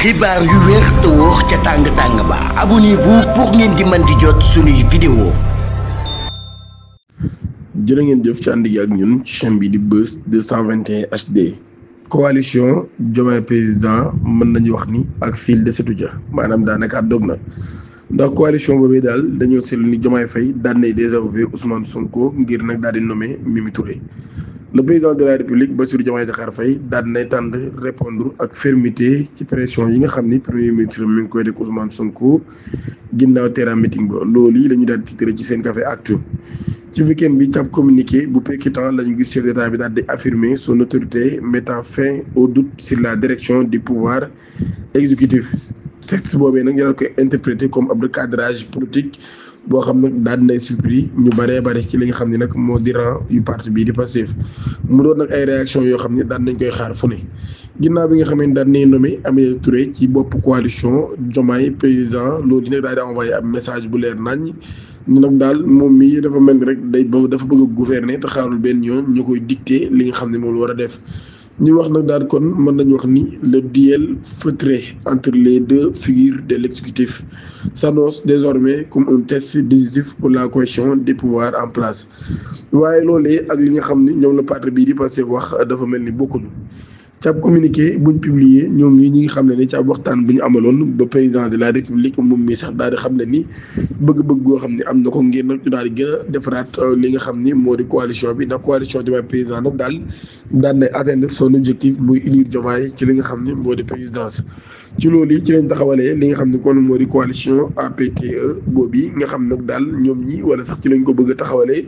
xibaar yu wér te wóor ca tàng-tàng ba abonnez-vous pour ngeen di mën di jot suñuy vidéo. jërë ngeen jëf ci ànd gi ak ñun ci chaîne bi di Buzz 221 HD. coalition Diomaye président mën nañu wax ni ak fil de setu ja maanaam daanaka dog na ndax coalition boobee daal dañoo seetlu ni Diomaye Faye daan nay désapprouvé Ousmane Sonko ngir nag daal di nommé Mimi Touré. Le président de la République Bassirou Diomaye Diakhar Faye daal nay tànn répondre ak fermeté ci pression yi nga xam ni premier ministre mi ngi koy def Ousmane Sonko ginnaaw terrain meeting ba loolu yi la ñu daal di titré ci seen café actu. ci week-end bi ab communiqué bu percutant la ñu gis chef d'état bi daal di affirmer son autorité mettant fin au doute sur la direction du pouvoir exécutif. Texte boobee nag ñu daal koy interprété comme ab recadrage politique boo xam nag daal dinay surpris ñu bëree bëri ci li nga xam ne nag moo di rang yu parti bii di Pastef mu doon nag ay réaction yoo xam ne daan nañ koy xaar fu ne ginnaaw bi nga xam ne daan nañ nommé Aminata Touré ci bopp coalition Diomaye président loolu nag daal di envoyé ab message bu leer nañ ñu nag daal moom mii dafa mel ni rek dafa bëgg a gouverner te xaarul benn yoon ñu koy dicter li nga xam ne moom la war a def. ñu wax nag daal kon mën nañu wax ni le duel feutré entre les deux figures de l'exécutif s'annonce désormais comme un test décisif pour la cohésion des pouvoirs en place waaye loolee ak li nga xam ni ñoom la parti bii di Pastef wax dafa mel ni bokkuñu. ci ab communiqué buñ publié ñoom ñi ngi xam ne ni ci ab waxtaan bu ñu amaloon ba président de la république moom mi sax daal di xam ne ni bëgg-bëgg goo xam ne am na ko ngir nag ñu daal di gën a defaraat li nga xam ni moo di coalition bi ndax coalition Diomaye président nag daan nay atteindre son objectif muy élire Diomaye ci li nga xam ni moo di présidence. ci loolu yi ci lañ taxawalee li nga xam ne kon moo di coalition APTE boobu nga xam nag daal ñoom ñi wala sax ci lañ ko bëgg a taxawalee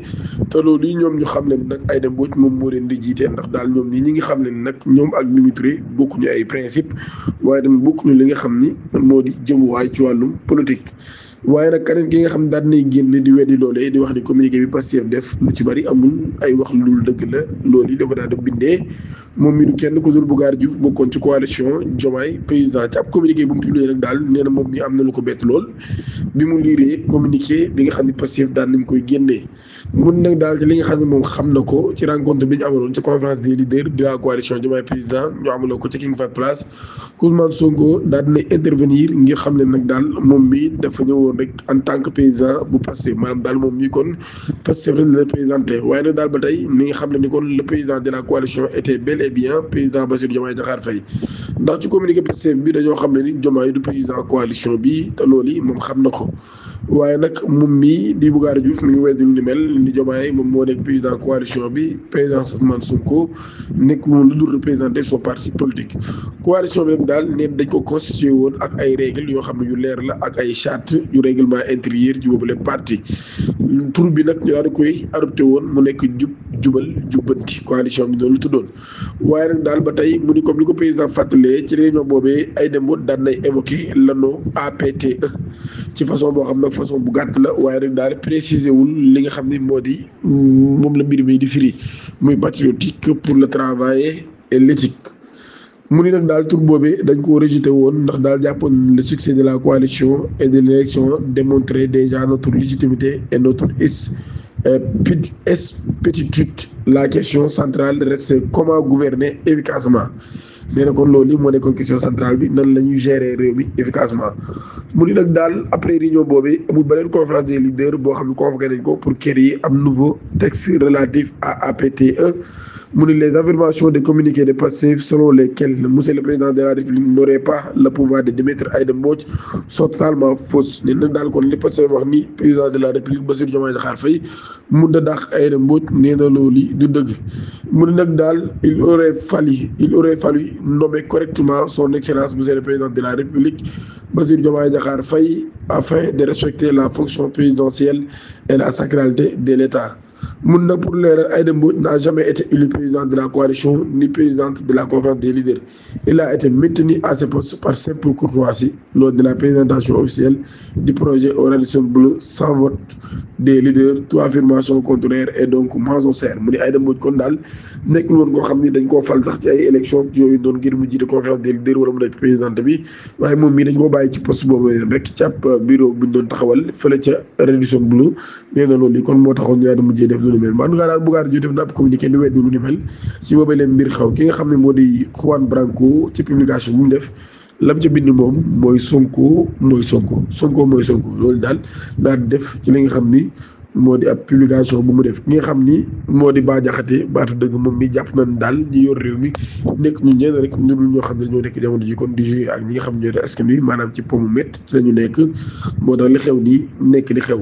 te loolu yi ñoom ñu xam ne nag Aïda Mbodj moom moo leen di jiite ndax daal ñoom ñi ngi xam ne nag ñoom ak Mimi Touré bokkuñu ay principe waaye tamit bokkuñu li nga xam ni moo di jëmuwaay ci wàllum politique. waaye nag keneen ki nga xam daal nay génn di weddi loolee di wax ni communiqué bi Pastef def lu ci bari amul ay wax lu dul dëgg la loolu yi dafa daal di bindee moom mi du kenn ku dul Bougar Diouf bokkoon ci coalition Diomaye président ci ab communiqué bu mu publié nag daal nee na moom mi am na lu ko bett lool bi mu liiree communiqué bi nga xam ne Pastef daan nañ koy génnee mun nag daal ci li nga xam ne moom xam na ko ci rencontre bi ñu amaloon ci conférence des leaders de la coalition Diomaye président ñu amaloo ko ci King Fahd Palace Ousmane Sonko daal dina intervenir ngir xam ne nag daal moom mi dafa ñëwoon rek en tant que président bu Pastef maanaam daal moom mii kon Pastef rek la représenté waaye nag daal ba tey mi nga xam ne ni kon le président de la coalition était bel et bien président Bassirou Diomaye Diakhar Faye ndax ci communiqué Pastef bi dañoo xam ne ni Diomaye du président coalition bi te loolu yi moom xam na ko waaye nag moom mii di Bougar Diouf mi ngi weddi lu ni mel ni Diomaye moom moo nekk président coalition bi président Ousmane Sonko nekk moom lu dul représenter son parti politique. coalition bi nag daal ne dañ ko constitué woon ak ay règles yoo xam ne yu leer la ak ay charte yu règlement intérieur ci boobule parti tur bi nag ñu daal di koy adopté woon mu nekk jubal jubbanti coalition bi noonu lu tuddoon waaye nag daal ba tey mu ni comme li ko président fàttalee ci réunion boobee Aïda Mbodj daan nay évoqué l'anneau APTE ci façon boo xam ne façon bu gàtt la waaye rek daal préciser wul li nga xam ne moo di moom la mbir mi di firi muy patriotique pour le travail et l'éthique. mu ni nag daal tur boobee dañ ko rejeté woon ndax daal jàppoon le succès de la coalition et de l'élection démontrait déjà notre légitimité et notre expétitude. La question centrale reste comment gouverner efficacement. nee na kon loolu moo nekkoon question centrale bi nan la ñuy gérer réew mi efficacement mu ni nag daal après réunion boobu amul beneen conférence des leaders boo xam ne convoqué nañ ko pour créer am nouveau texte relatif à APTE. mu ni les affirmations de communiqué de Pastef selon lesquelles monsieur le président de la République n'aurait pas le pouvoir de démettre Aïda Mbodj sont totalement fausses nee na daal kon li Pastef wax ni président de la République Bassirou Diomaye Diakhar Faye mun na dàq Aïda Mbodj nee na loolu du dëgg mu ni nag daal il aurait fallu nommer correctement son excellence monsieur le président de la République Bassirou Diomaye Diakhar Faye afin de respecter la fonction présidentielle et la sacralité de l'État. mun na pour leeral Aïda Mbodj n'a jamais été élu président de la coalition ni présidente de la conférence des leaders. Il a été maintenu à ce poste par simple courtoisie lors de la présentation officielle du projet au Radisson Blu sans vote des leaders. Toute affirmation contraire et donc mensongère mu ni Aïda Mbodj kon daal nekkul woon koo xam ni dañ koo fal sax ci ay élection yooyu doon ngir mu jiite conférence des leaders wala mu nekk présidente bi waaye moom mii dañ koo bàyyi ci poste boobu rek ci ab bureau bu ñu doon taxawal fële ca Radisson Blu nee na loolu kon moo taxoon ñu daal di mujjee def lu ni mel man ngaa daal Bougar Diouf def na ab communiqué di weddi lu ni mel ci boobee leen mbir xaw ki nga xam ne moo di Juan Branco ci publication bu mu def lam ca bind moom mooy Sonko mooy Sonko loolu daal def ci li nga xam ni moo di ab publication bu mu def ki nga xam ni moo di Bah Diakhaté baatu dëgg moom mi jàpp nañ daal ñi yor réew mi nekk ñu ñenn rek ñu dul ñoo xam ne ñoo nekk jamono ji kon di jouer ak ñi nga xam ne ñoo di askan wi maanaam ci pomu métt ci la ñu nekk moo tax li xew nii nekk di xew.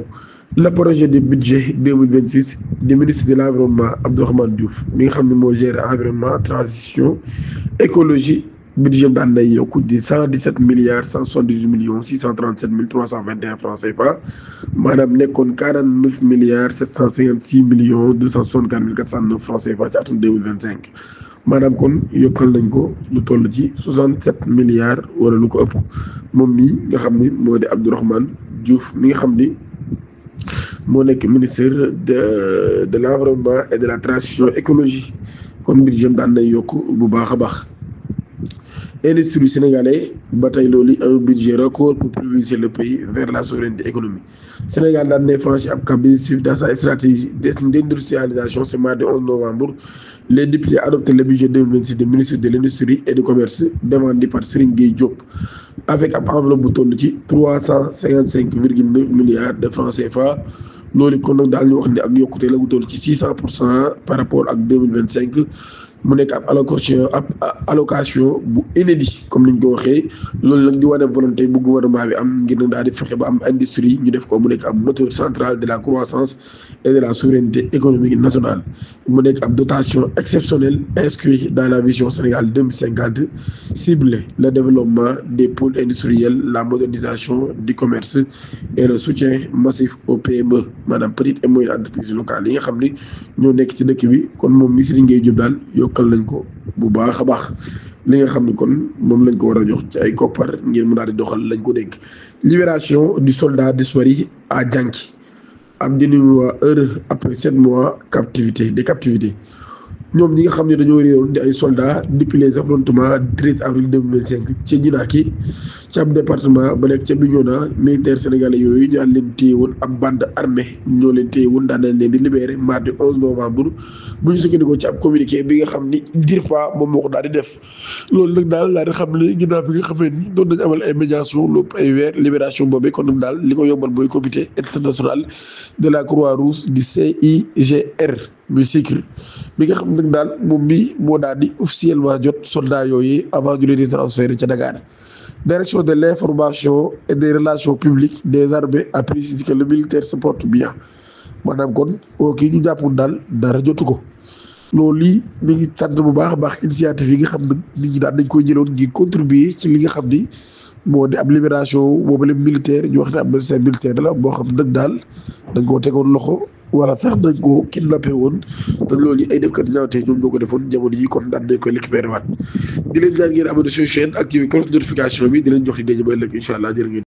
Le projet de budget 2026 du ministre de l'environnement Abdourahmane Diouf mi nga xam ne moo gère environnement transition écologie budget daan nay yokku di 117 milliards 178 millions 637 mille 321 francs CFA maanaam nekkoon 49 milliards 756 millions 264 mille 409 francs CFA ci atum 2025 maanaam kon yokkal nañ ko lu toll ci 67 milliards wala lu ko ëpp moom mii nga xam ni moo di Abdourahmane Diouf mi nga xam ni moo nekk ministre de l'environnement et de la transition écologie kon budget daan nay yokk bu baax a baax. Industrie sénégalais ba tey loolu un budget record pour propulser le pays vers la souveraineté économique Sénégal daan nay franchi ab cap décisif dans sa stratégie d'industrialisation ce mardi 11 novembre les députés adoptent le budget 2026 du ministre de l'industrie et du commerce demandé par Serigne Gueye Diop avec ab enveloppe bu toll ci 355,9 milliards de francs CFA loolu kon nag daal ñu wax ne ak yokkute la gu toll ci 600% par rapport ak 2025 mu nekk ab allocation bu inédit comme niñ ko waxee loolu nag di wane volonté bu gouvernement bi am ngir na daal di fexe ba am industrie ñu def ko mu nekk ab moteur central de la croissance et de la souveraineté économique nationale mu nekk ab dotation exceptionnelle inscrite dans la vision Sénégal 2050 cible le développement des pôles industriels la modernisation du commerce et le soutien massif aux PME maanaam petites et moyennes entreprises locales yi nga xam ni ñoo nekk ci dëkk bi kon moom ministre ngay jub daal yokkal nañ ko bu baax a baax li nga xam ni kon moom lañ ko war a jox ci ay koppar ngir mu daal di doxal lañ ko dénk. Libération du soldat disparu à Dianki am dénouement heureux après 7 mois de captivité ñoom ñi nga xam ne dañoo réewoon di ay soldats depuis les affrontements 13 avril 2025 ca Djinaki ci ab département ba nekk ca Bignona militaire sénégalais yooyu ñu daan leen téye woon ab bande armée ñoo leen téye woon daan nañ leen di libéré mardi 11 novembre bu ñu sukkandikoo ci ab communiqué bi nga xam ni DIRPA moom moo ko daal di def loolu nag daal di xam ne ginnaaw bi nga xamee ni doon nañ amal ay médiation lépp ay weer libération boobee kon nag daal li ko yombal mooy comité international de la Croix-Rouge di CIGR muy cycle bi nga xam nag daal moom bi moo daal di officiellement jot soldat yooyu avant ñu leen di transférer ca Dakar. Direction de l'information et des relations publiques des armées a précisé que le militaire se porte bien maanaam kon kii ñu jàppoon daal dara jotu ko loolu lii mi ngi sant bu baax a baax initiative yi nga xam nag nit ñi daal dañ koy jëloon ngir contribuer ci li nga xam ni moo di ab libération boobu la militaire ñu wax ne ab médecin militaire la boo xam nag daal dañ koo tegoon loxo wala sax dañ koo kidnappé woon te loolu yi ay defkat ñaawtee ñoom ñoo ko defoon jamono yi kon daan dañ koy récupéré waat di leen ñaan ngeen abonné suñu chaîne activé cloche de notification bi di leen jox di daje ba ëllëg incha allah jërë ngeen